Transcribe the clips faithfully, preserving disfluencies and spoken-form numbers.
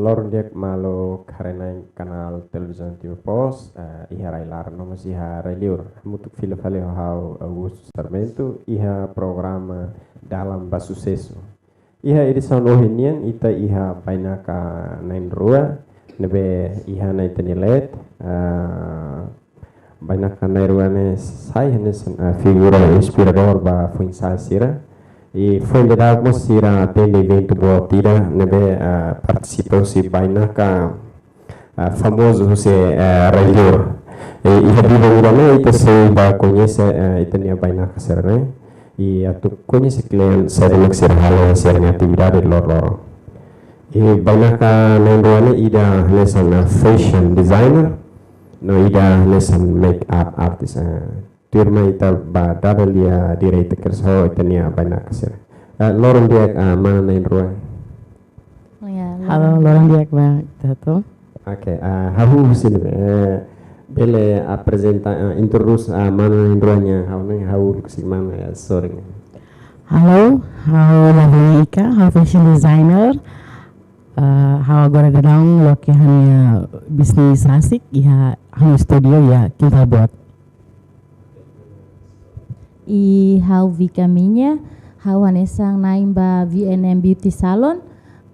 Loron di'ak maluk haree-na'in kanál Televizaun Timor Post, eh, iha rai-laran no mós iha rai-liur. Hamutuk fila fali ho ha'u Augusto Sarmento, iha programa Dalan ba Susesu. Iha edisaun ohin nian ita iha bainaka na'in-rua, ne'ebé iha ona ita-nia leet, eh, bainaka na'in-rua ne'e sai hanesan, eh, figura inspiradór ba foin-sa'e sira. I foin daudauk mós sira atende eventu boot ida ne'ebé, eh, partisipa husi bainaka, eh, famozu husi, eh, rai-liur. I iha biban ida-ne'e ita sei bá koñese, eh, ita-nia bainaka sira-ne'e. I atu koñese kle'an saida mak sira halo sira-nia atividade loroloron. I bainaka na'in-rua ne'e ida hanesan fashion designer, no ida hanesan make-up artist. Eh, tuirmai ita bá dada lia direta kedas ho ita-nia bainaka sira. Eh, loron di'ak, eh, mana na'in-rua. Ya, halo, loron di'ak ba ita hotu. Oke, eh, hahú husi ne'ebé, eh, bele aprezenta, eh, introdús, eh, mana na'in-rua nian, ha'u ne'e hahú husi mana, ya, sorry. Halo, ha'u Lavinia Ika, ha'u fashion designer. Eh, ha'u agora daudaun loke ha'u-nia bisnis rasik iha ha'u-nia studio iha Kintal Boot. I ha'u Vika Minha, ha'u hanesan na'in ba V N M Beauty Salon.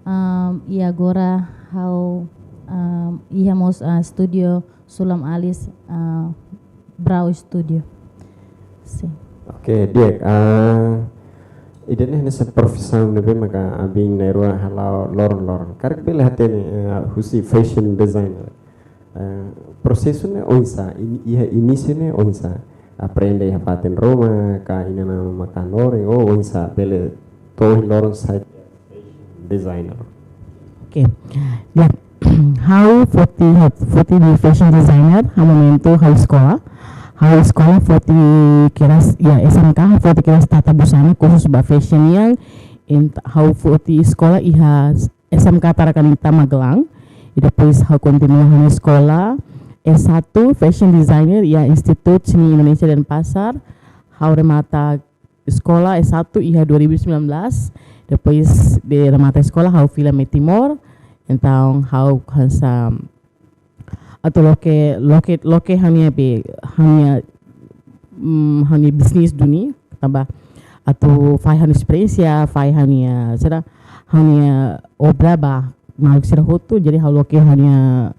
Am, i agora ha'u, am, iha mós, ah, studio Sulam Alis, ah, Brow Studio. Sin. Oke, di'ak. Ah, ida-ne'e hanesan profisaun ne'ebé maka abin na'in-rua hala'o loron-loron. Karik bele hatene, eh, husi fashion designer. Eh, prosesu ne'e oinsá, in-, iha inísiu ne'e oinsá. Aprende iha fatin ruma, ka inan-aman mak hanorin, ou oinsá bele to'o loron sai designer. Oke. Ya. Ha'u foti, foti di fashion designer, iha momentu ha'u eskola. Ha'u eskola foti kedas, ya, S M K, ha'u foti kedas Tata Busana, kursus ba fashion nian, ent-, ha'u foti eskola iha S M K Tarakanita Magelang. I depois ha'u kontinua ha'u-nia eskola S satu fashion designer iha Institut Seni Indonesia Denpasar. Ha'u remata eskola S satu iha dua ribu sembilan belas. Depois de remata eskola ha'u fila mai Timor. Entaun ha'u hanesan atu loke, loke, loke ha'u-nia be, ha'u-nia, mm, ha'u-nia bisnis duni, tanba atu fahe ha'u-nia esperiénsia, fahe ha'u-nia, saida, ha'u-nia obra ba maluk sira hotu, jadi ha'u loke ha'u-nia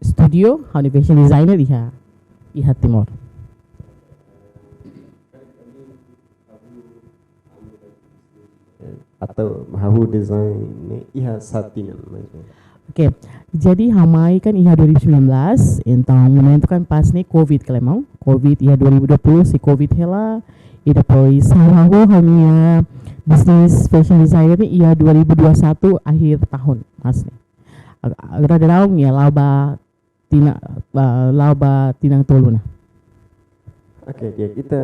studio, ha'u-nia fashion designer iha, iha Timor. Atau hahú design ne'e iha sá tinan, maksudnya. Oke, jadi ha'u mai kan iha dua ribu sembilan belas, entaun momentu kan pas ne'e covid, kalau mau, covid iha dua ribu dua puluh sei covid hela, i depois ha'u hahú ha'u-nia bisnis fashion designer ne'e iha dua ribu dua puluh satu akhir tahun, pas ne'e. Ag-, agora daudaun ya la'o ba tinan, ba, la'o ba tinan tolu ona. Oke, di'ak, ita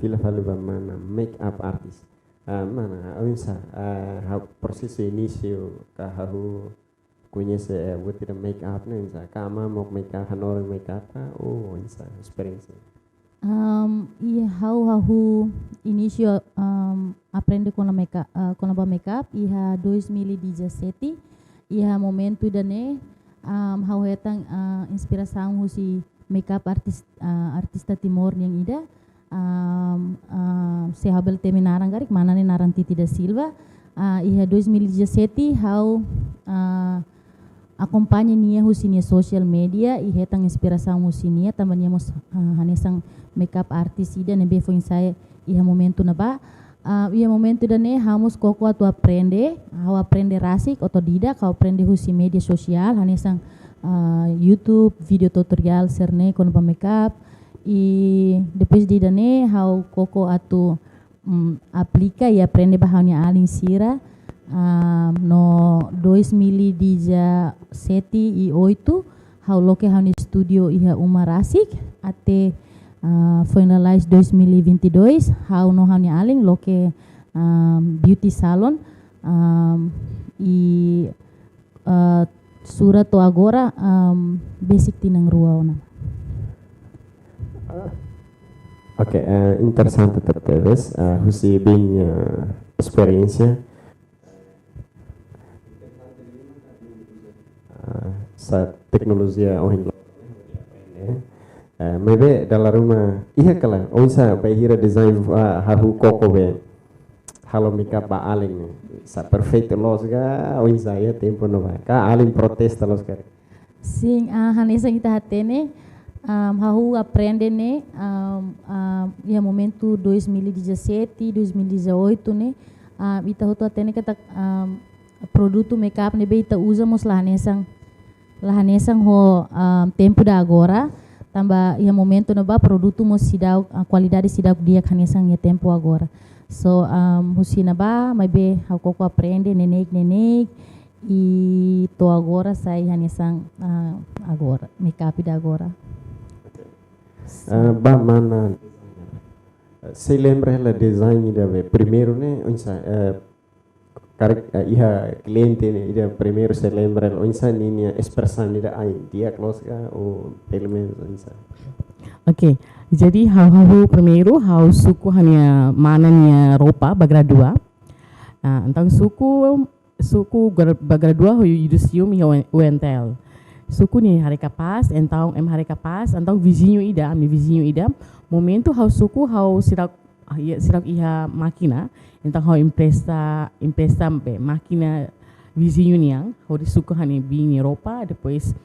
fila fali ba mana make up artist. Ah, mana, oinsá, ah, ha'u prosesu inísiu ka ha'u koñese, eh, buat ida make up ne'e oinsá? Ka amá mós make up, hanorin make up ka, ou oinsá esperiénsia? Am, iha ha'u hahú inísiu, am, aprende kona make-, ah, kona-ba make up iha dois mil e dezassete. Iha momentu ida-ne'e, am, ha'u hetan, ah, inspirasaun husi make up artis-, ah, artista Timor nian ida. Am, ah, se ha'u bele temi naran karik, mana ne'e naran Titi da Silva. Ah, iha dois mil e dezassete ha'u, ah, akompaña nia husi nia social media, i hetan inspirasaun husi nia, tanba nia mós, ah, hanesan make up artist ida ne'ebé foin-sa'e iha momentu ne'ebá. Ah, iha momentu ida-ne'e ha'u mós koko atu aprende, ha'u aprende rasik, otodidak, ha'u aprende husi média sosiál, hanesan, ah, YouTube, vídeo tutoriál sira-ne'e kona-ba make up. I depois de ida-ne'e ha'u koko atu mm, aplika i aprende ba ha'u-nia alin sira. Ah, no dois mil e dezassete e oito, ha'u loke ha'u-nia studio iha uma rasik, até, ah, finalize dois mil e vinte e dois, ha'u no ha'u-nia alin loke, ah, beauty salon, ah, i eh, sura to'o agora, am, besik tinan rua ona. Oke, eh, interesante tebes, eh, husi biin, eh, esperiénsia. sa teknolojia ohin loron. Eh, maibé dala ruma iha kala, oinsá bainhira design, ah, hahú koko be halo makeup ba alin ne'e. Sa perfeitu loos ka, oinsá iha tempu ne'ebá. Ka alin protesta loos ka. Sin, ah, hanesan ita hatene, um, hahú aprende ne'e, um, um, iha momentu dois mil e dezassete, dois mil e dezoito ne'e, um, ita hotu hatene katak, um, produtu makeup ne'ebé ita uza mós la hanesan, la hanesan ho, um, tempu ida agora, tanba iha momentu ne'ebá produtu mós seidauk, ah, kualidade seidauk di'ak hanesan iha tempu agora. So, um, husi ne'ebá, maibé ha'u koko aprende neineik-neineik, i to'o agora sai hanesan, ah, agora, makeup ida agora. Ah, ba mana, sei lembra hela design ida be primeiru ne'e, oinsá, eh, karik, eh, iha kliente ne'e, ida primeiru sei lembra hela oinsá ninia espresaun ida ain, di'ak loos ka, ou pelumenus oinsá? Oke, jadi ha'u, ha'u primeiru, ha'u suku ha'u-nia mana nia roupa ba gradua. Ah, entaun suku, suku gra-, ba gradua ho Idusium iha U N T L. Suku nia haree kapás, entaun ema haree kapás, entaun viziñu ida, ami viziñu ida. Momentu ha'u suku, ha'u seidauk, ah, iha, seidauk iha mákina, entaun ha'u empresta, empresta be mákina viziñu nian, hodi suku ha'u-nia biin nia roupa, depois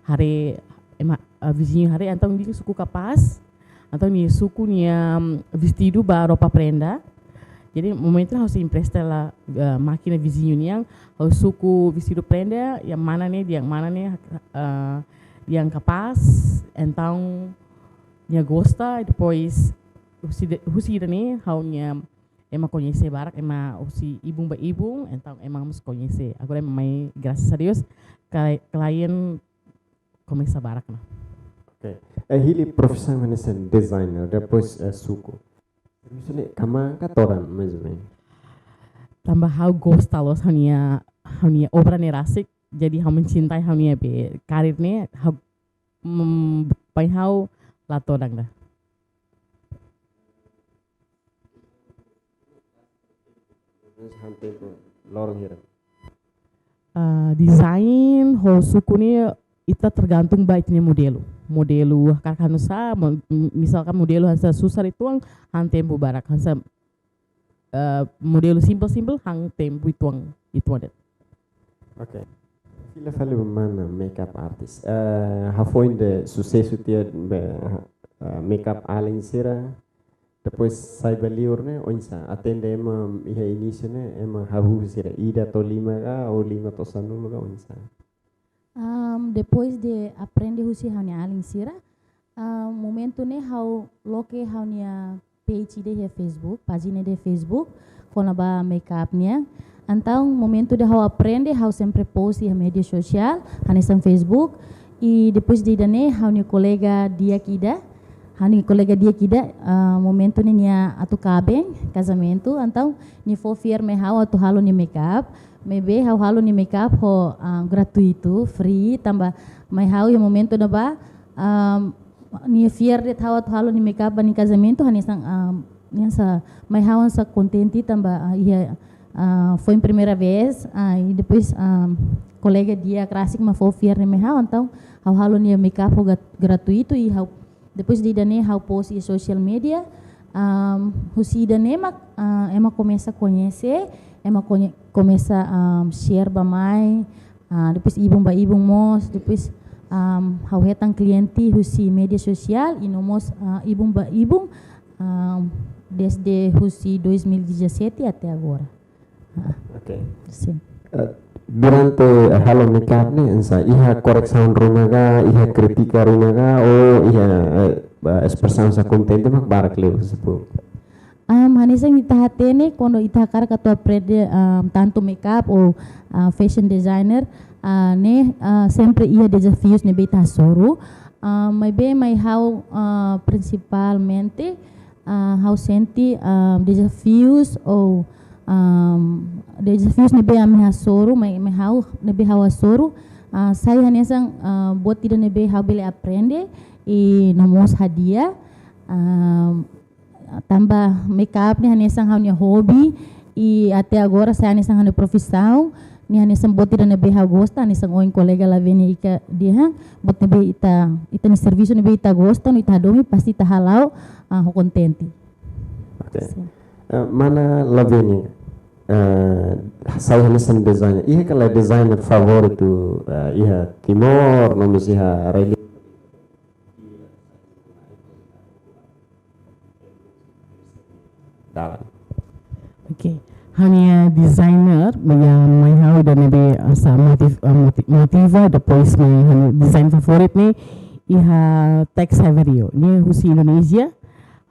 haree ema, ah, viziñu haree, entaun nia suku kapás, entaun nia suku nia, mm, vestidu ba roupa prenda. Jadi momentu ne'e ha'u sei empresta hela, eh, mákina viziñu nian, ha'u suku vestidu prenda, iha mana ne'e, dehan mana ne'e, eh, dehan kapás, entaun nia gosta, i depois husi de-, husi ida-ne'e ha'u-nia ema koñese barak, ema husi ibun ba ibun, entaun ema mós koñese. Agora ema mai, graças a Deus, kla-, klien komesa barak ona. Oke. Eh, hili profisaun hanesan designer, depois, eh, suku. Servisu ne'e kmaan ka todan, mais ou menos? Tanba ha'u gosta loos ha'u-nia, ha'u-nia obra ne'e rasik, jadi ha'u mencintai ha'u-nia be karir ne'e, ha'u, mm, bainhira ha'u la todan ida. Loron hira. Ah, design ho suku ne'e ita tergantung ba ita-nia modelu. Modelu hakarak hanesan, mo-, misalkan modelu hanesan susar uitoan, han tempu barak, hanesan, eh, modelu simpel-simpel, han tempu uitoan, uitoan de'it. Oke. Fila fali ba mana makeup artist. Eh, hafoin ida susesu tiha be, eh, makeup alin sira, depois sai ba liur ne'e, oinsá? Atende ema iha inísiu ne'e, ema hahú sira ida to'o lima ka, ou lima to'o sanulu ka, oinsá? Am, depois de aprende husi ha'u-nia alin sira, am, momentu ne'e ha'u loke ha'u-nia page ida iha Facebook, pájina ida iha Facebook, kona-ba makeup nian. Entaun momentu ida ha'u aprende, ha'u sempre post iha média sosiál, hanesan Facebook, i depois de ida-ne'e ha'u-nia kolega di'ak ida, ha'u-nia kolega di'ak ida, ah, momentu ne'e nia atu kaben, kazamentu, entaun nia fó fiar mai ha'u atu halo nia makeup, maibé ha'u halo nia makeup ho, ah, gratuitu, free, tanba mai ha'u iha momentu ne'ebá, ah, nia fiar de'it ha'u atu halo nia makeup ba nia kazamentu, hanesan, ah, nia hanesan, mai ha'u hanesan kontente tanba, ah, iha, ah, foin primeira vez, ah, i depois, ah, kolega di'ak rasik mak fó fiar ne'e mai ha'u, entaun ha'u halo nia makeup ho gra-, gratuitu i ha'u, depois de ida-ne'e ha'u post iha social media, am, husi ida-ne'e mak, ah, ema komesa koñese, ema koñe-, komesa, am, share ba mai, ah, depois ibun ba ibun mós, depois, am, ha'u hetan kliente husi média sosiál, i no mós, ah, ibun ba ibun, am, desde husi dois mil e dezassete até agora. Ah, oke. Sin. Eh, durante, eh, halo makeup ne'e, oinsá, iha koresaun ruma ka, iha kritika ruma ka, ou iha, eh, ba, espresaun hanesan kontente mak barak liu, sepu? Am, hanesan ita hatene, kuandu ita hakarak atu aprende, am, tantu makeup ou, ah, fashion designer, ah, ne'e, ah, sempre iha dezafius ne'ebé ita hasoru. Ah, maibé mai ha'u, ah, prinsipalmente, ah, ha'u sente, ah, dezafius ou, ah, dezafius ne'ebé ami hasoru, mai, mai ha'u ne'ebé ha'u hasoru, ah, sai hanesan, ah, buat ida ne'ebé ha'u bele aprende i no mós hadi'a, ah, tanba makeup ne'e hanesan ha'u-nia hobi, i até agora sai hanesan ha'u-nia profisaun, Nia hanesan buat ida ne'ebé ha'u gosta, hanesan ohin kolega Lavinia Ika dehan, buat ne'ebé ita, ita-nia servisu ne'ebé ita gosta, no ita hadomi pasti ita hala'o, ah, ho kontente. Oke. Sin. Eh, mana Lavinia, eh, sai hanesan designer. Iha ka lae designer favoritu, eh, iha Timor, no mós iha rai-li'ur? Dalan. Oke. Ha'u-nia designer, ya, mai ha'u ida ne'ebé hanesan motiv-, ah, moti-, motiva, depois mai ha'u-nia design favorit ne'e, iha Tex Saverio. Nia husi Indonézia.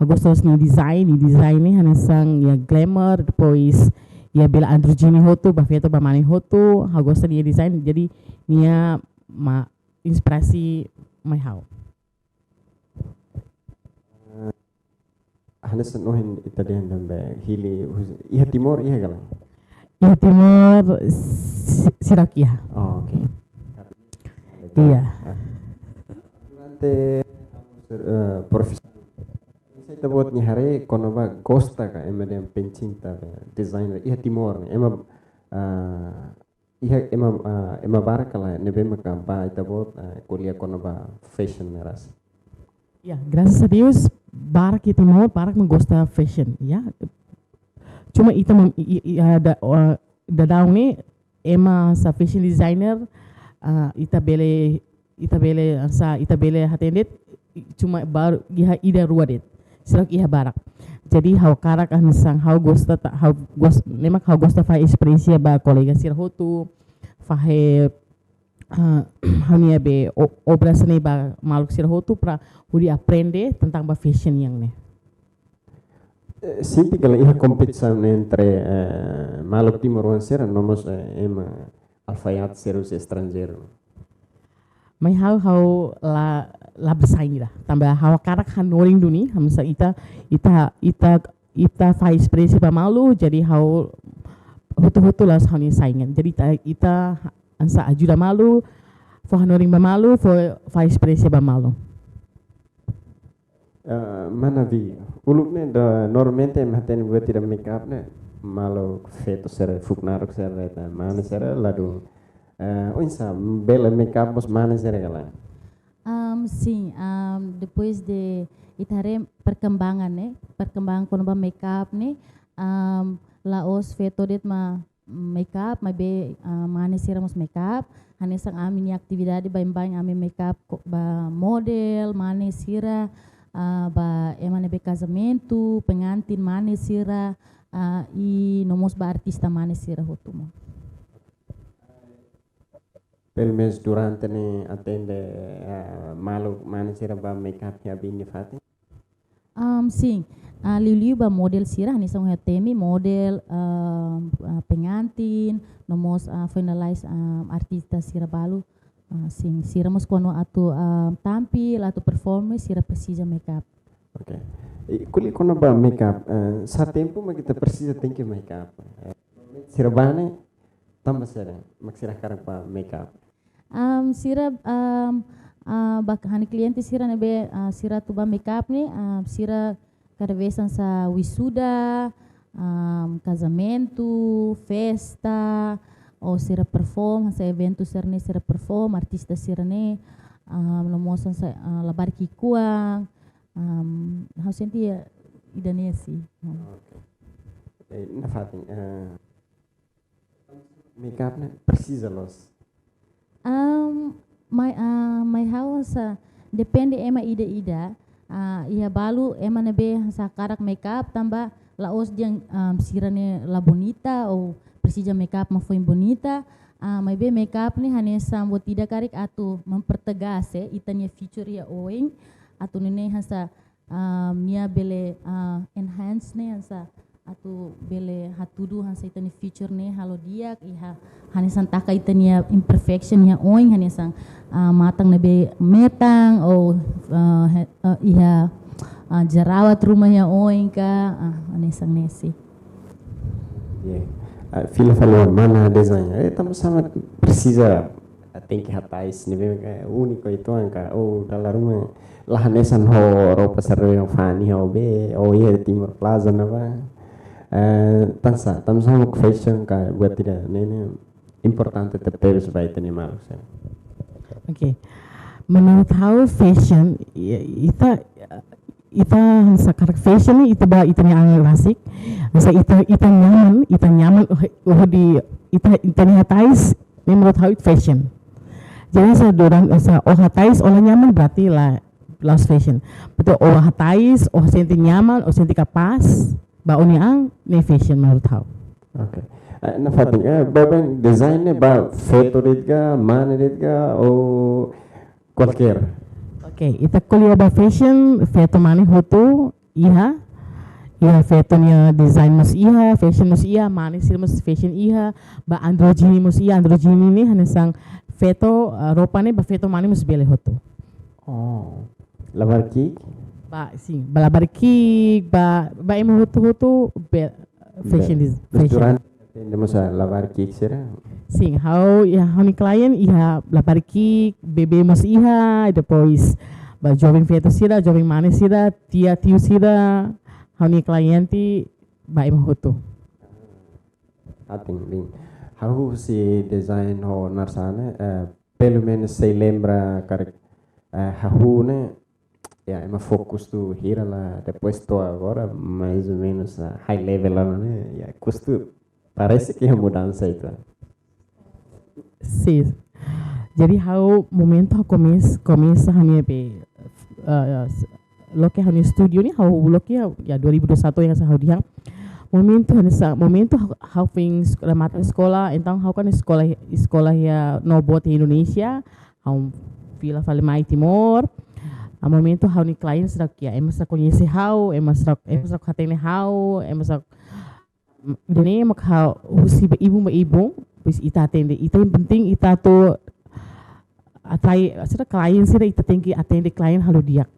Ha'u gosta nia design, nia design ne'e hanesan ya glamour, depois ya bele androgyny hotu, ba feto ba mane hotu. Ha'u gosta nia design, jadi nia mak inspirasi mai ha'u. Eh, hanesan ohin ita dehan tanba hili hus-, iha Timor iha ka lae? Iha Timor si-, seidauk iha. Oh, oke. Iya. Ah. Durante, eh, profesi, ita-boot nia haree kona-ba gosta ka ema dehan pencinta ba designer iha Timor ne'e. Ema, eh, iha ema, ah, ema barak ka lae ne'ebé maka ba ita-boot, ah, ko'alia kona-ba fashion ne'e rasik? Ya, graças a Deus, barak iha Timor, barak mak gosta fashion, ya. Cuma ita mem-, i-, i-, i-, ah, da-, ah, daudaun ne'e ema hanesan fashion designer, ah, ita bele, ita bele hanesan, ita bele hatene de'it, cuma baru iha ida rua de'it. Seidauk iha barak. Jadi ha'u hakarak hanesan ha'u gosta ta-, ha'u gos-, ne'e mak ha'u gosta fahe esperiénsia ba kolega sira hotu, fahe, ah, ha'u-nia be o-, obra sira-ne'e ba maluk sira hotu para hodi aprende tentang ba fashion nian ne'e. Eh, sente ka lae iha kompetisaun entre, eh, maluk timoroan sira no mós, eh, ema alfaiate sira husi estranjeiru? Mai ha'u, ha'u la, la bersaing ida. Tanba ha'u hakarak hanorin duni, hanesan ita, ita, ita, ita fahe esperiénsia ba malu, jadi ha'u hotu-hotu la'ós ha'u-nia saingan. Jadi ita, ita hanesan ajuda malu, fó hanorin ba malu, fó, fahe esperiénsia ba malu. Eh, mana Vi, uluk ne'e da normalmente ema hatene buat ida make up ne'e, maluk feto sira, fuuk naruk sira, ita mane sira, la dún. Eh, oinsá, bele make up mós mane sira ka lae? Am, sin, am, depois de ita haree perkembangan, ne'e, perkembangan kona-ba make up ne'e, am, la'ós feto de'it mak make up, maibé, ah, mane sira mós make up. Hanesan ami-nia atividade baibain ami make up ko-, ba model, mane sira, ah, ba ema ne'ebé kazamentu, pengantin mane sira, ah, i no mós ba artista mane sira hotu mós. Pelumenus durante ne'e atende, ah, maluk mane sira ba make up iha Bini fatin? Am, sin. Ah, liuliu ba model sira, hanesan ohin ha'u temi model, am, ah, pengantin, no mós, ah, finalize, am, artista sira balu, ah, sin. Sira mós kuandu atu, am, tampil, atu perform, sira presiza make up. Oke. I ko'alia kona-ba make up, eh, sá tempu mak ita presiza tenke make up? Eh, sira ba ne'e, tanba saida mak sira hakarak ba make up? Am, sira, am, ah, ba ha'u-nia kliente sira ne'ebé, ah, sira atu ba make up ne'e, ah, sira kada vez hanesan wisuda, am, kazamentu, festa, ou sira perform, hanesan eventu sira-ne'e sira perform, artista sira-ne'e, am, no mós hanesan, ah, labarik ki'ikoan, am, ha'u sente ya, ida-ne'e sih. Oke. Eh, nafatin, eh, make up ne'e presiza loos? Am, mai, ah, mai ha'u hanesan depende ema ida-ida. Ah, iha balu ema ne'ebé hanesan hakarak make up tanba la'ós dehan, am, sira-ne'e la bonita ou presiza make up mak foin bonita. Ah, maibé make up ne'e hanesan buat ida karik atu mempertegas, eh, ita-nia future iha oin. Atu nune'e hanesan ah, nia bele, ah, enhance ne'e hanesan atu bele hatudu hanesan ita-nia future ne'e halo di'ak, iha hanesan taka ita-nia imperfection iha oin, hanesan, ah, matan ne'ebé metan ou, ah, he-, ah, iha, ah, jerawat ruma iha oin ka, ah, hanesan ne'e sih. Iya. Ah, fila fali ona, mana design? Eh, tanba sá mak presiza, ah, tenke hatais ne'ebé ka úniku uitoan ka, ou dala ruma la hanesan ho roupa sira-ne'ebé fa'an iha ne'ebé, ou iha Timor Plaza ne'ebá. Eh, tansá, tanba sá mak fashion ka buat ida-ne'e, ne'e importante tebes ba ita-nia maluk sira. Oke. Menurut ha'u fashion, i-, ita, ita hanesan karik fashion ne'e ita ba ita-nia an rasik. Hanesan ita, ita nyaman, ita nyaman, oh, oh, di, ita, ita-nia hatais, ne'e menurut ha'u fashion. Jadi hanesan durante, hanesan ó hatais, ó la nyaman, berarti la, la'ós fashion. Betul, ó hatais, ó sente nyaman, ó sente kapás, ba ó-nia an, ne'e fashion menurut ha'u. Oke. Eh, nafatin, eh, ba bem design ne'e ba feto de'it ka, mane de'it ka, ou kualkér? Oke, ita ko'alia ba fashion, feto mane hotu iha, iha feto nia design mós iha, fashion mós iha, mane sira mós fashion iha, ba androgyny mós iha, androgyny ne'e hanesan feto, eh, roupa ne'e ba feto mane mós bele hotu. Oh, labarik ki'ik? Ba, sin, ba labarik ki'ik, ba, ba ema hotu-hotu be-, fashion. Be-, des-, fashion. Durante atende mós labarik ki'ik sira? Sin, ha'u, iha, ha'u-nia klien iha labarik ki'ik, bebé mós iha, depois ba joven feto sira, joven mane sira, tia, tiu sira, ha'u-nia kliente ba ema hotu. Atin, bin. Ha'u husi design ho Narsá ne'e, eh, pelumenus sei lembra karik, eh, hahú ne'e, ya, ema fó kustu hira la, depois to'o agora, mais ou menos, ah, high level la, ne'e, ya, kustu parese ke mudansa ita. Sin. Jadi ha'u momentu ha'u komes-, komesa ha'u-nia be, eh, s-, loke ha'u-nia studio ne'e ha'u loke ya, ya dua ribu dua puluh satu ya sa ha'u diha. Momentu hanesan, momentu ha'u, ha'u foin sk-, remata eskola, entaun ha'u kan eskola, eskola ya no boot Indonesia, ha'u fila fali mai Timor. Ah, momentu ha'u-nia klien sira ke, ema sira koñese ha'u, ema sira, ema sira hatene ha'u, ema sira, mm, ida-ne'e mak ha'u husi ba ibun ba ibun, depois ita atende, ita yang penting ita atu atrai, sira klien sira ita tenke atende klien halo di'ak.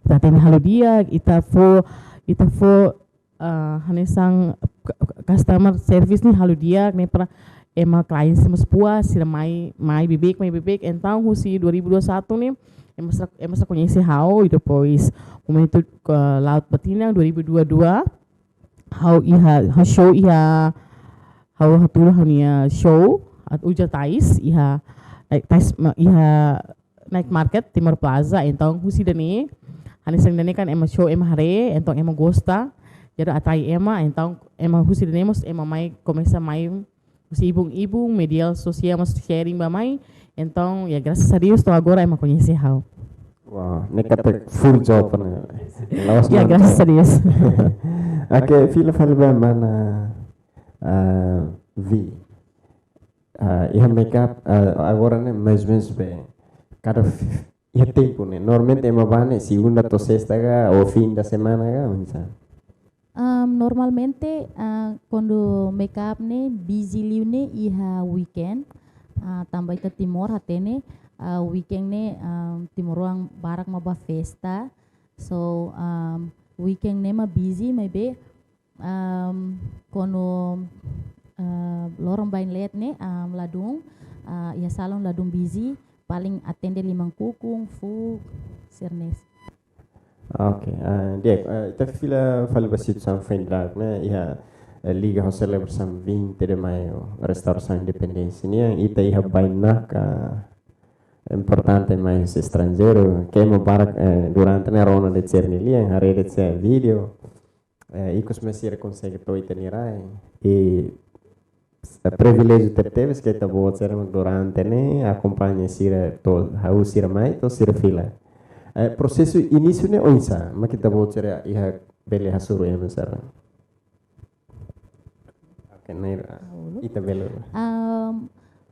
Ita atende halo di'ak, ita fó, ita fó, ah, hanesan k-, k-, customer service ne'e halo di'ak, ne'e para ema klien sira mós puas, sira mai, mai beibeik, mai beibeik. Entaun husi dua ribu dua satu ne'e, ema sira, ema sira koñese ha'u, i depois momentu ke laut ba tinan dua ribu dua dua, ha'u iha, ha'u show iha, ha'u hatudu ha'u-nia show, at ujar tais, iha, eh, tais ma-, iha night market Timor Plaza, entaun husi ida-ne'e, hanesan ida-ne'e kan ema show ema haree, entaun ema gosta, jadi atrai ema, entaun ema husi ida-ne'e mós ema mai, komesa mai, husi ibun-ibun, media sosiál mós sharing ba mai, entaun, ya, graças a Deus, to'o agora ema koñese ha'u. Wow, ne'e katak full job ne'e. La'ós. Ya, main graças job. A Deus. Oke, fila fali ba mana, ah, Vi. Ah, iha makeup, ah, agora ne'e mais ou menos be kada f-, iha tempu ne'e. Normalmente ema ba ne'e segunda to'o sesta ka, ou fim da semana ka, oinsá? Am, normalmente, ah, kuandu makeup ne'e busy liu ne'e iha weekend, ah, tanba ita Timor hatene, ah, weekend ne'e, am, timoroan barak mak ba festa. So, am, weekend ne'e mak busy, maibé, am, kuandu, ah, loron bainleet ne'e, am, ladún, ah, iha salon ladún busy, paling atende liman kukun, fuuk, sira-ne'e. Oke, ah, di'ak, ah, ita fila fali ba situasaun foin-sa'e ne'e, iha, eh, liga ho selebrasaun vinte de Maio, restaurasaun independénsia nian, ita iha bainaka importante mai husi estranjeiru, ke ema barak, eh, durante ne'e rona de'it sira-nia lian, haree de'it sira-nia vídeo, eh, ikus mai sira konsege to'o ita-nia rai. I, eh, priviléjiu tebetebes ke ita-boot sira durante ne'e akompaña sira to'o hahú sira mai to'o sira fila. Eh, prosesu inísiu ne'e oinsá, mak ita-boot sira iha bele hasoru ema sira. Oke, Naira. Halo. Ita bele. Am,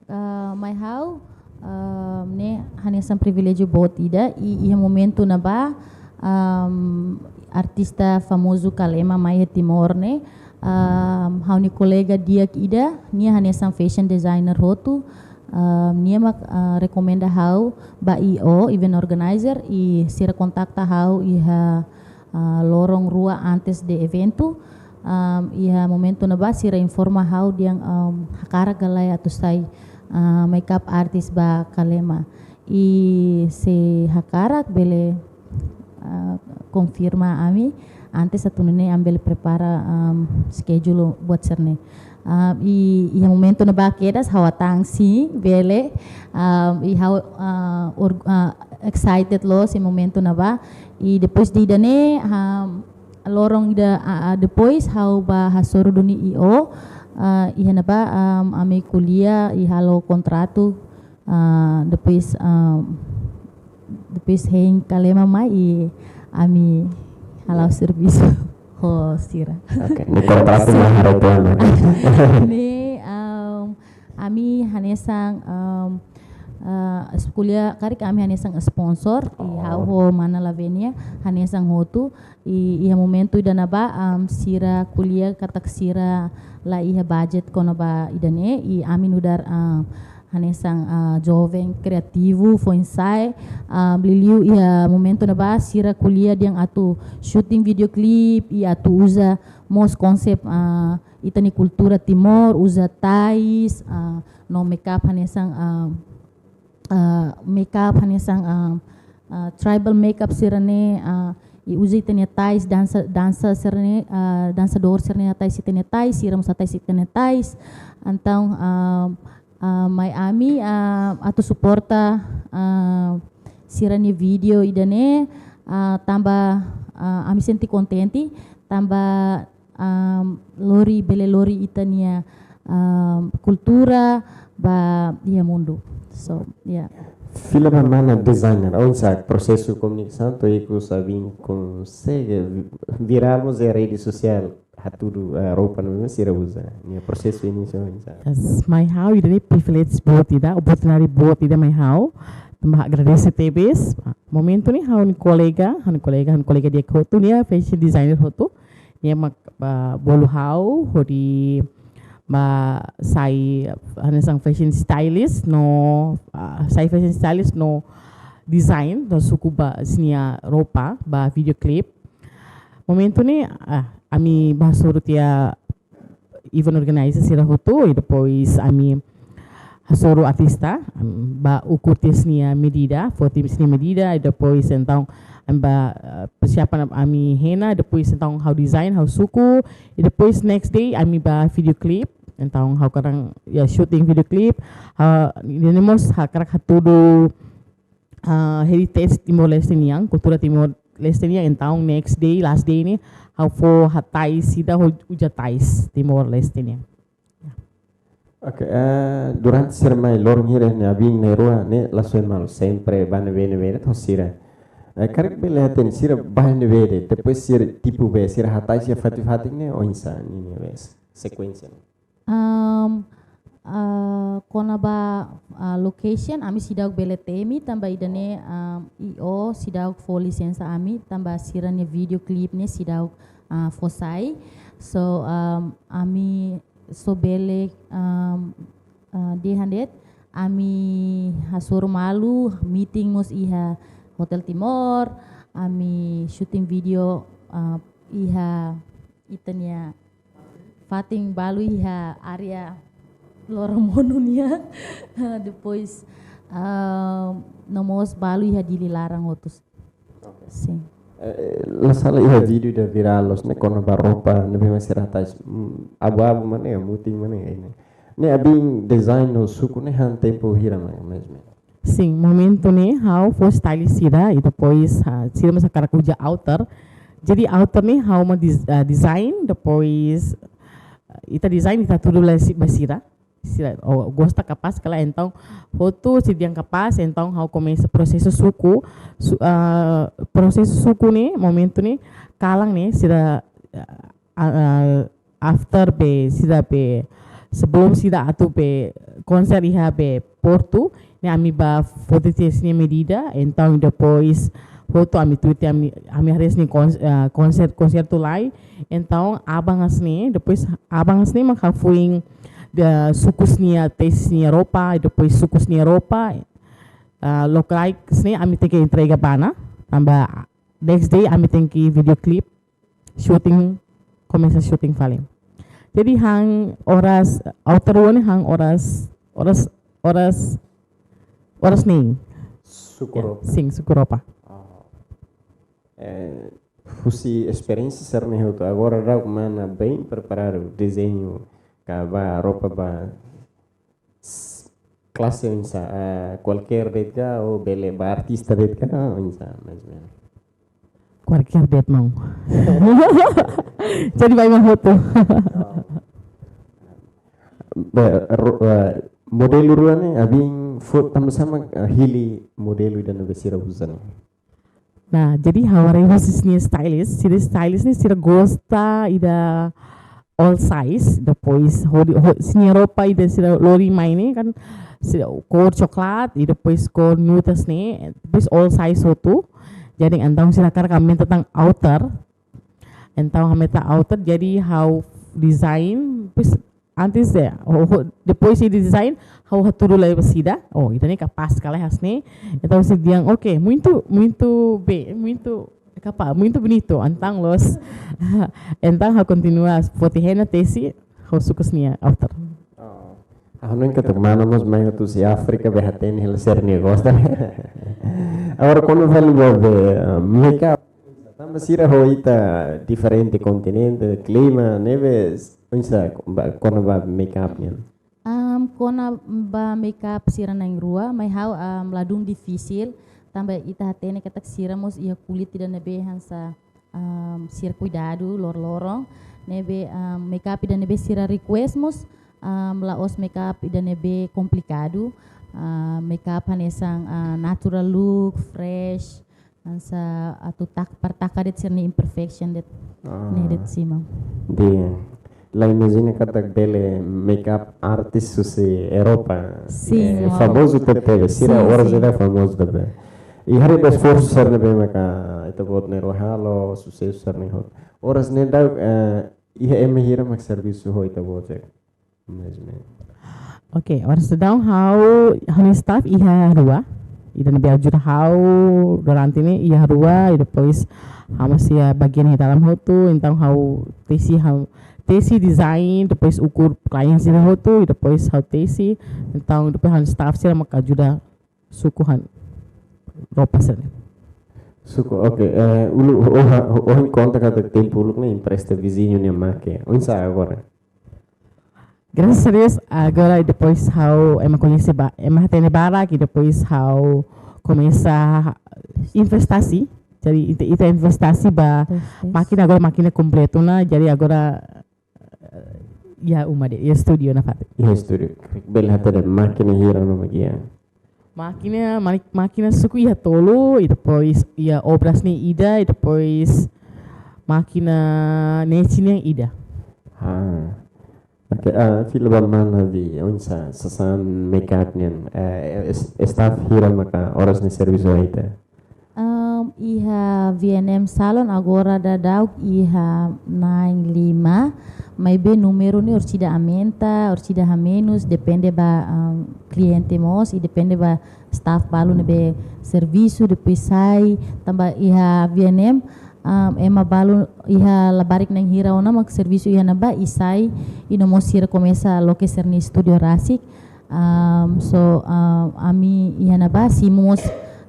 ah, mai ha'u, am, ne'e hanesan priviléjiu boot ida, i, iha momentu ne'ebá, am, artista famozu Kalema mai iha Timor ne'e, am, ha'u-nia kolega di'ak ida, nia hanesan fashion designer hotu, am, nia mak, ah, rekomenda ha'u ba I O, event organizer, i sira kontakta ha'u iha, ah, loron rua antes de eventu, am, iha momentu ne'ebá sira informa ha'u dehan, am, hakarak ka lae atu sai, ah, makeup artist ba Kalema. I se hakarak bele, ah, konfirma ami antes atu nune'e ami bele prepara, am, schedule buat sira-ne'e. Ah, i, iha momentu ne'ebá kedas ha'u hatán sin, bele, ah, i ha'u, ah, or-, ah, excited loos iha momentu ne'ebá. I depois de ida-ne'e, ah, loron ida, ah, ah, depois ha'u bá hasoru duni I O, ah, iha ne'ebá, ah, ami ko'alia i halo kontratu, ah, depois, ah, depois hein Kalema mai i ami hala'o servisu ho sira. Oke, ne'e kontratu mai haree to'o ona. Ne'e, ah, ami hanesan, ah, ah, ko'alia karik ami hanesan sponsor, i ha'u ho mana Lavénia hanesan hotu. I, iha momentu ida ne'ebá, am, sira ko'alia katak sira la iha budget kona-ba ida-ne'e, i ami nu'udar, ah, hanesan, ah, joven kreativu foin-sa'e, ah, liuliu iha momentu ne'ebá sira ko'alia dehan atu shooting video clip, i atu uza mós konsep, ah, ita-nia kultura Timor, uza tais, ah, no makeup hanesan, ah, ah, makeup hanesan, ah, ah, tribal makeup sira-ne'e, ah, i uza ita-nia tais, dansa, dansa sira-ne'e, ah, dansadór sira-ne'e hatais ita-nia tais, sira mós hatais ita-nia tais. Entaun, ah, ah, mai ami, ah, atu suporta, ah, sira-nia vídeo ida-ne'e, ah, tanba, ah, ami sente kontente, tanba, ah, lori, bele lori ita-nia, ah, kultura ba iha mundu. So, ya. Fila ba mana designer, oinsá prosesu komunikasaun to'o ikus abin konsege vi-, virál mós iha rede sosiál, hatudu, eh, roupa ne'ebé sira uza. Nia prosesu inísiu oinsá? Yes, mai ha'u, ida-ne'e privilege boot ida, oportunidade boot ida mai ha'u. Tanba agradese tebes. Momentu ne'e ha'u-nia kolega, ha'u-nia kolega, ha'u-nia kolega di'ak hotu, nia fashion designer hotu. Nia mak, ah, bolu ha'u hodi bá sai hanesan fashion stylist no, ah, sai fashion stylist no design no suku ba sira-nia roupa ba video clip. Momentu ne'e, ah, ami bá hasoru tiha event organizer sira hotu, i depois ami hasoru artista, am, bá ukur tiha sira-nia medida, foti sira-nia medida, i depois entaun ami bá, eh, persiapan ami hena, depois entaun ha'u design, ha'u suku, i depois next day ami bá video clip, entaun ha'u hakarak, ya, shooting video clip, ah, ida-ne'e mós hakarak hatudu, ah, heritage Timor-Leste nian, kultura Timor-Leste nian, entaun next day, last day ne'e, ha'u fó hatais ida ho uza tais Timor-Leste nian. Oke, eh, durante sira mai loron hira ne'e abin na'in-rua ne'e la soe malu, sempre bá ne'ebé-ne'ebé de'it ho sira. Eh, karik bele hatene sira bá ne'ebé de'it, depois sira tipu be, sira hatais iha fatin-fatin ne'e oinsá ninia be sekuénsia ne'e? Am, ah, kona-ba, ah, location, ami seidauk bele temi, tanba ida-ne'e, am, I O seidauk fó lisensa ami, tanba sira-nia video clip ne'e seidauk, ah, fó sai. So, am, ami só bele, am, ah, dehan de'it, ami hasoru malu, meeting mós iha Hotel Timor, ami shooting video, ah, iha ita-nia fatin balu iha área Loromonu nian. Depois, ah, no mós balu iha Dili laran hotu. Oke. Sin. Eh, la sala iha vídeo ida virál loos ne'e kona-ba roupa ne'ebé mak sira hatais, mm, abu-abu mak ne'e, mutin mak ne'e, ne'e. Ne'e abin design no suku ne'e han tempu hira mak mezmu? Sin, momentu ne'e ha'u fó stylist sira, i depois, ah, sira mós hakarak uza outer. Jadi outer ne'e ha'u mak des-, ah, design, depois, ah, ita design, ita hatudu lai si-, ba sira. Sira, oh, gosta kapás ka lae, entaun hotu sira dehan kapás, entaun ha'u komesa prosesu suku, su-, ah, prosesu suku ne'e, momentu ne'e, kalan ne'e, sira, ah, ah, after be, sira be, sebelum sira atu be konser iha be Portu, ne'e ami bá foti tiha sira-nia medida, entaun depois hotu ami tuir tiha ami, ami haree sira-nia kons-, ah, konser, konsertu lai, entaun aban hanesan ne'e, depois aban hanesan ne'e mak ha'u foin, ah, suku sira-nia, tesi sira-nia roupa, i depois suku sira-nia roupa, ah, lokraik hanesan ne'e ami tenke entrega ba ona, tanba next day ami tenke video clip, shooting, komesa shooting fali. Jadi han oras, outer rua ne'e han oras, oras, oras, oras neen. Suku roupa. Ya, sin, suku roupa. Oh. Eh, husi esperiénsia sira-ne'e hotu, agora daudaun mana bem preparadu, dezeñu, ka ba roupa ba s-, klase oinsá, ah, kualkér de'it ka, ou bele ba artista de'it ka, oinsá, mais ou menos. Kualkér de'it, maun. Jadi ba ema hotu. Ba, ro-, ah, modelu rua ne'e, abin fo-, tanba sá mak, ah, hili modelu ida ne'ebé sira uza ne'e? Nah, jadi ha'u haree husi sira-nia stylist, sira stylist ne'e sira gosta ida all size, depois hodi, ho-, sira-nia roupa ida sira lori mai ne'e kan sira kór coklat, i depois kór nutas ne'e, depois all size hotu. Jadi entaun sira hakarak aumenta tan outer. Entaun aumenta outer, jadi ha'u design, depois antes de, ho-, ho-, depois de design, ha'u hatudu lai ba sira, oh, ida-ne'e kapás ka lae hanesan ne'e. Entaun sira dehan, oke, muito, muito bem, muito, kapás, muito bonito, entaun loos. Entaun ha'u kontinua foti hena, tesi, ha'u suku sira-nia outer. Oh. Ha'u hanoin katak mana mós mai hotu husi Áfrika, be hatene hela sira-nia gosta. Agora, kuandu fali ba be, ah, makeup, tanba sira ho ita diferente kontinente, klima, ne'ebé, oinsá, ba, kona-ba makeup nian? Um, kona-ba makeup sira na'in-rua, mai ha'u, um, ladún difisil, tanba ita hatene katak sira mós iha kulit ida ne'ebé hanesan, um, sira kuidadu loroloron, ne'ebé, um, makeup ida ne'ebé sira request mós, um, la'ós makeup ida ne'ebé komplikadu, um, makeup hanesan, uh, natural look, fresh, hanesan atu tak-, para taka de'it sira-nia imperfection de'it, Ah. Ne'e de'it sima. Di'ak. La imajina katak bele makeup artist husi Europa. Sin. Eh, famozu tebetebes, sira Sin, oras sin. ida famozu tebetebes. I haree ba esforsu sira ne'ebé maka ita-boot na'in-rua halo, susesu sira-ne'e hotu. Oras ne'e daudaun, eh, iha ema hira mak servisu ho ita-boot, eh? Mais ou menos. Oke, oras daudaun ha'u, ha'u-nia staff iha rua. Ida ne'ebé ajuda ha'u durante ne'e iha rua, i depois ha'u mós iha bagian iha dalam hotu, entaun ha'u tesi, ha'u tesi design, depois ukur klien sira hotu, i depois ha'u tesi, entaun depois ha'u-nia staff sira mak ajuda suku ha'u-nia roupa sira. Suku, oke, eh, uluk, oh, oh, oh, konta katak tempu uluk ne'e empresta viziñu nia make. Oinsá agora? Graças a Deus, agora depois ha'u ema koñese ba, ema hatene barak, i depois ha'u komesa investasi. Jadi ita, ita investasi ba Tes, tes. Mákina, agora mákina kompletu ona, jadi agora, eh, iha uma de'it, iha studio nafatin. Iha studio. Bele hatene mákina hira ona mak iha? Mákina, mani-, mákina suku iha tolu, i depois iha obras ne'e ida, i depois mákina ne'e sira-ne'e ida. Ah. Oke, ah, fila ba mana, Vi, oinsá sasán makeup nian, eh, es-, staff hira maka oras ne'e servisu ho ita? Um, iha V N M Salon agora daudaun iha na'in-lima, maibé númeru ne'e orsida aumenta, orsida hamenus, depende ba, um, kliente mós, i depende ba staff balu ne'ebé servisu, depois sai, tanba iha V N M, um, ema balu iha labarik na'in-hira ona mak servisu iha ne'ebá, i sai, i no mós sira komesa loke sira-nia studio rasik. Um, so, um, ami iha ne'ebá simu mós,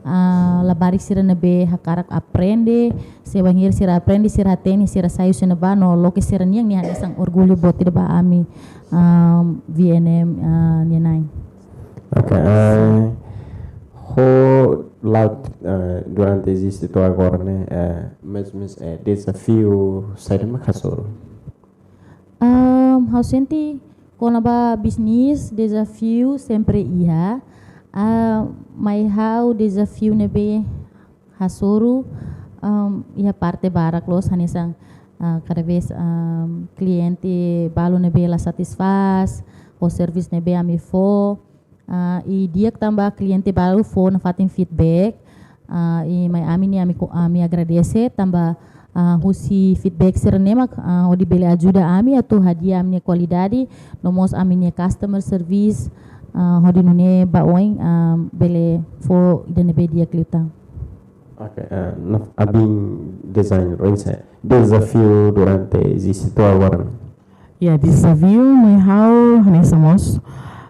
uh, labarik sira ne'ebé hakarak aprende, se bainhira sira aprende, sira hatene, sira sai husi ne'ebá, no loke sira-nian, ne'e hanesan orgullu boot ida ba ami, um, V N M, uh, nia na'in. Oke, eh, ho la'o, eh, durante eziste to'o agora ne'e, eh, mais ou menos, eh, dezafiu saida mak hasoru? Um, ha'u sente kona-ba bisnis dezafiu sempre iha. Ah, mai ha'u dezafiu ne'ebé hasoru, um, iha parte barak loos hanesan, ah, kada vez, um, kliente balu ne'ebé la satisfás ho servisu ne'ebé ami fó. Ah, i di'ak tanba kliente balu fó nafatin feedback. Ah, i mai ami ne'e ami ko-, ami agradese tanba, ah, husi feedback sira-ne'e mak, ah, hodi bele ajuda ami atu hadi'a ami-nia kualidade, no mós ami-nia customer service, ah, hodi nune'e ba oin, ah, bele fó ida ne'ebé di'ak liután. Oke, eh, no, abin designer, oinsá dezafiu durante eziste to'o agora? Ya, dezafiu mai ha'u hanesan mós,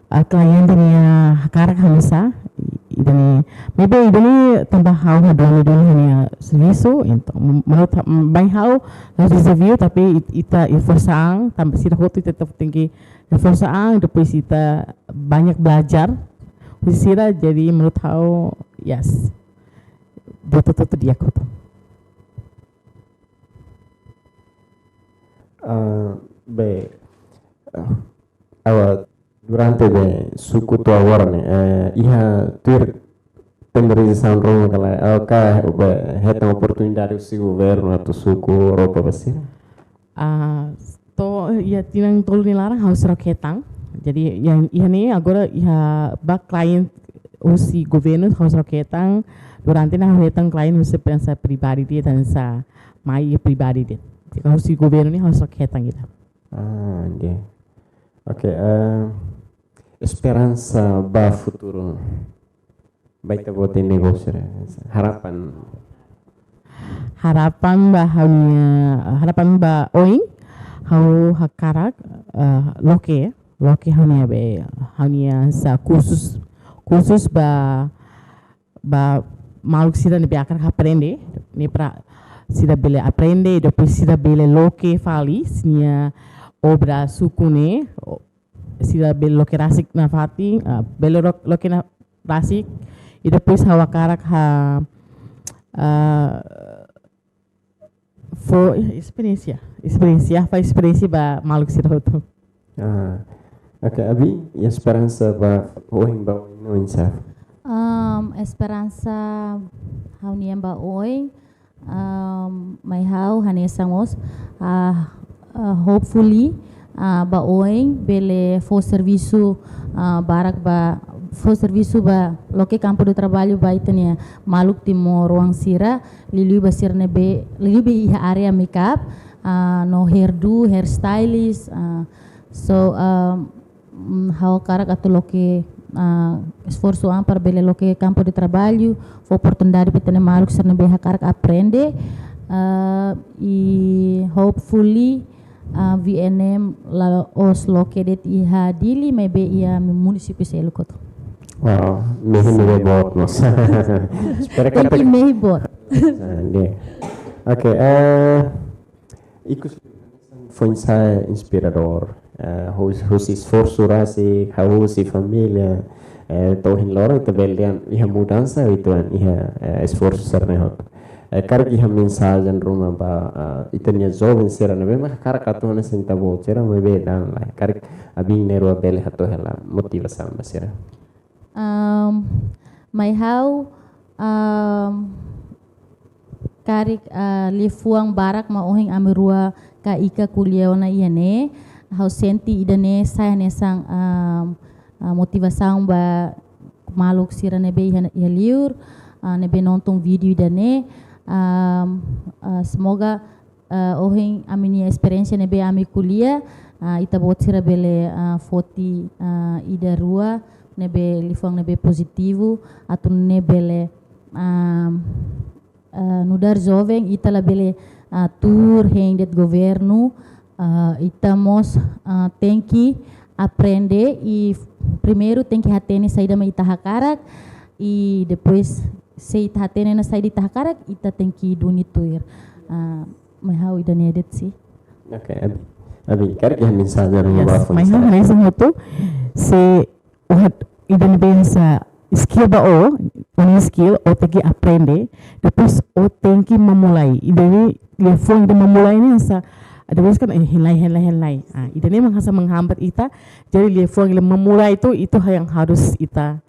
ah, kliente nia hakarak hanesan, i, i Ida-ne'e, maibé ida-ne'e tanba ha'u hadomi duni ha'u-nia servisu, entaun, menurut ha-, mai ha'u, ha'u dezafiu, tapi it-, ita esforsa an, tanba sira hotu ita tetap tenke esforsa an, depois ita banyak belajar husi sira, jadi menurut ha'u, yes, betul-betul di'ak hotu. Ah, be, ah, awa, durante be suku to'o agora ne'e, eh, iha tuir tenderizasaun ruma ka lae, ah, ka be hetan oportunidade husi governu atu suku roupa ba sira? Ah, to'o iha tinan tolu nia laran ha'u seidauk hetan. Jadi, iha, iha ne'e agora iha ba klien husi governu ha'u seidauk hetan. Durante ne'e ha'u hetan klien husi pensa pribadi de'it, hanesan mai pribadi de'it. Jika husi governu ne'e ha'u seidauk hetan ida. Ah, oke. Oke, eh, esperansa ba futuru. Ba ita-boot nia negósiu, harapan. Harapan ba ha'u-nia, harapan ba oin, ha'u hakarak, eh, loke, loke ha'u-nia be, ha'u-nia hanesan kursus, kursus ba, ba maluk sira ne'ebé hakarak aprende, ne'e para sira bele aprende, depois sira bele loke fali sira-nia obra suku ne'e, o-, sira bele loke rasik nafatin, ah, bele ro-, loke na-, rasik, i depois ha'u hakarak ha, ah, fó esperiénsia, esperiénsia, fó esperiénsia ba maluk sira hotu. Ah, oke, Abi, iha esperansa ba oin ba oin no insaf? Um, esperansa ha'u-nian ba oin, um, mai ha'u hanesan mós, ah, ah, hopefully, ah, ba oin bele fó servisu, ah, barak ba, fó servisu ba loke kampu de traballu ba ita-nia maluk timoroan sira, liuliu ba sira ne'ebé, liuliu ba iha área makeup, ah, no hairdo, hairstylist, ah, so, ah, mm, ha'u hakarak atu loke, ah, esforsu an para bele loke kampu de traballu, fó oportunidade ba ita-nia maluk sira ne'ebé hakarak aprende, ah, i hopefully, ah, V N M la'ós loke de'it iha Dili, maibé iha ami-nia munisípiu seluk hotu. Wow, mehi ne'ebé boot mós. Espera Tenke katak mehi boot. Ah, ne'e. Oke, eh, ikus foin-sa'e inspiradór, eh, hus-, husi esforsu rasik, ha'u husi família, eh, to'o ohin loron ita bele dehan iha mudansa, ita-nia, eh, esforsu sira-ne'e hotu. Eh, karik iha mensajen ruma ba, ah, ita-nia joven sira ne'ebé mak hakarak atu hanesan ita-boot sira, maibé da'an lai. Karik Abi-nia rua bele hato'o hela motivasaun ba sira. Am, mai ha'u, am, karik, ah, liafuan barak mak ohin ami rua ka Ika ko'alia ona iha ne'e, ha'u sente ida-ne'e sai hanesan, am, ah, motivasaun ba maluk sira ne'ebé iha, iha liur, ah, ne'ebé nonton vídeo ida-ne'e, am, ah, semoga, ah, ohin ami-nia esperiénsia ne'ebé ami ko'alia, ah, ita-boot sira bele, ah, foti, ah, ida rua ne'ebé liafuan ne'ebé pozitivu, atu nune'e bele, ah, ah, nu'udar joven ita labele, ah, tuur hein de'it governu, ah, ita mós, ah, tenke aprende i primeiru tenke hatene saida mak ita hakarak i depois se ita hatene ona saida ita hakarak, ita tenke duni tuir. Ah, mai ha'u ida-ne'e de'it sih. Oke, Abi. Abi, karik iha mensajen ruma ba foin-sa'e? Yes, mai ha'u hanesan hotu, se o iha ida ne'ebé hanesan skill ba o, o-nia skill, o tenke aprende, depois o tenke memulai. Ida-ne'e, liafuan ida memulai ne'e hanesan, depois kan, eh, hein lai, hein lai, hein lai. Ah, ida-ne'e mak hanesan menghambat ita, jadi liafuan ida memulai itu, itu yang harus ita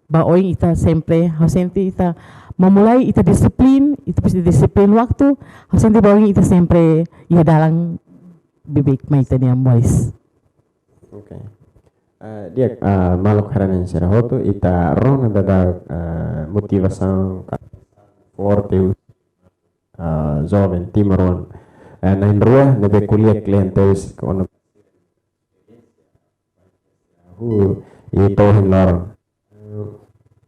ba oin ita sempre, ha'u sente ita memulai ita disiplin, ita presiza disiplin waktu, ha'u sente ba oin ita sempre iha dalan beibeik mai ita-nia moris. Oke. Eh, di'ak, eh, maluk haree-na'in sira hotu, ita rona daudaun, eh, motivasaun ka forte, eh, joven timoroan. Eh, na'in-rua ne'ebé ko'alia kle'an tebes ona hahú i to'o ohin loron.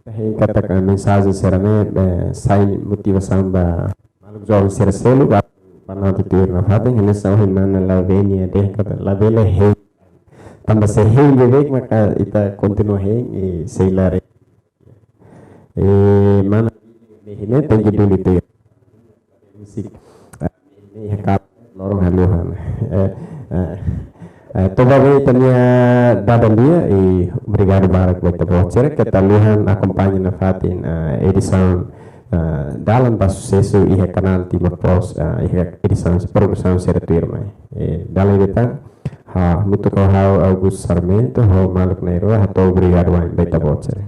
Ita hein katak mensajen sira-ne'e, eh, sai motivasaun ba maluk joven sira seluk ba, ba nate tuir nafatin, hanesan ohin mana Lavénia dehan katak labele hein. Tanba se hein beibeik maka ita kontinua hein i sei la re-. Eh, mana ne'e tenke duli tuir. Musik. Eh, ne'e hakap loron haluha. Eh, eh, eh, toba be ita-nia dada lia, i obrigadu barak ba ita-boot sira, keta haluha akompaña nafatin, eh, edisaun, eh, Dalan ba Susesu iha kanál Timor Post, eh, iha edisaun, produsaun sira tuirmai. Eh, dala ida tan, hamutuk ho ha'u Augusto Sarmento, ho maluk na'in-rua, hato'o obrigadu wa'in ba ita-boot sira.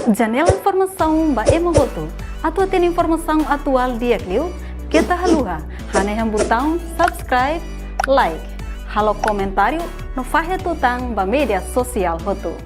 Janela informasaun ba ema hotu. Atu hatene informasaun atuál di'ak liu, keta haluha hanehan butaun subscribe, like, halo komentáriu no fahe tutan ba média sosiál hotu.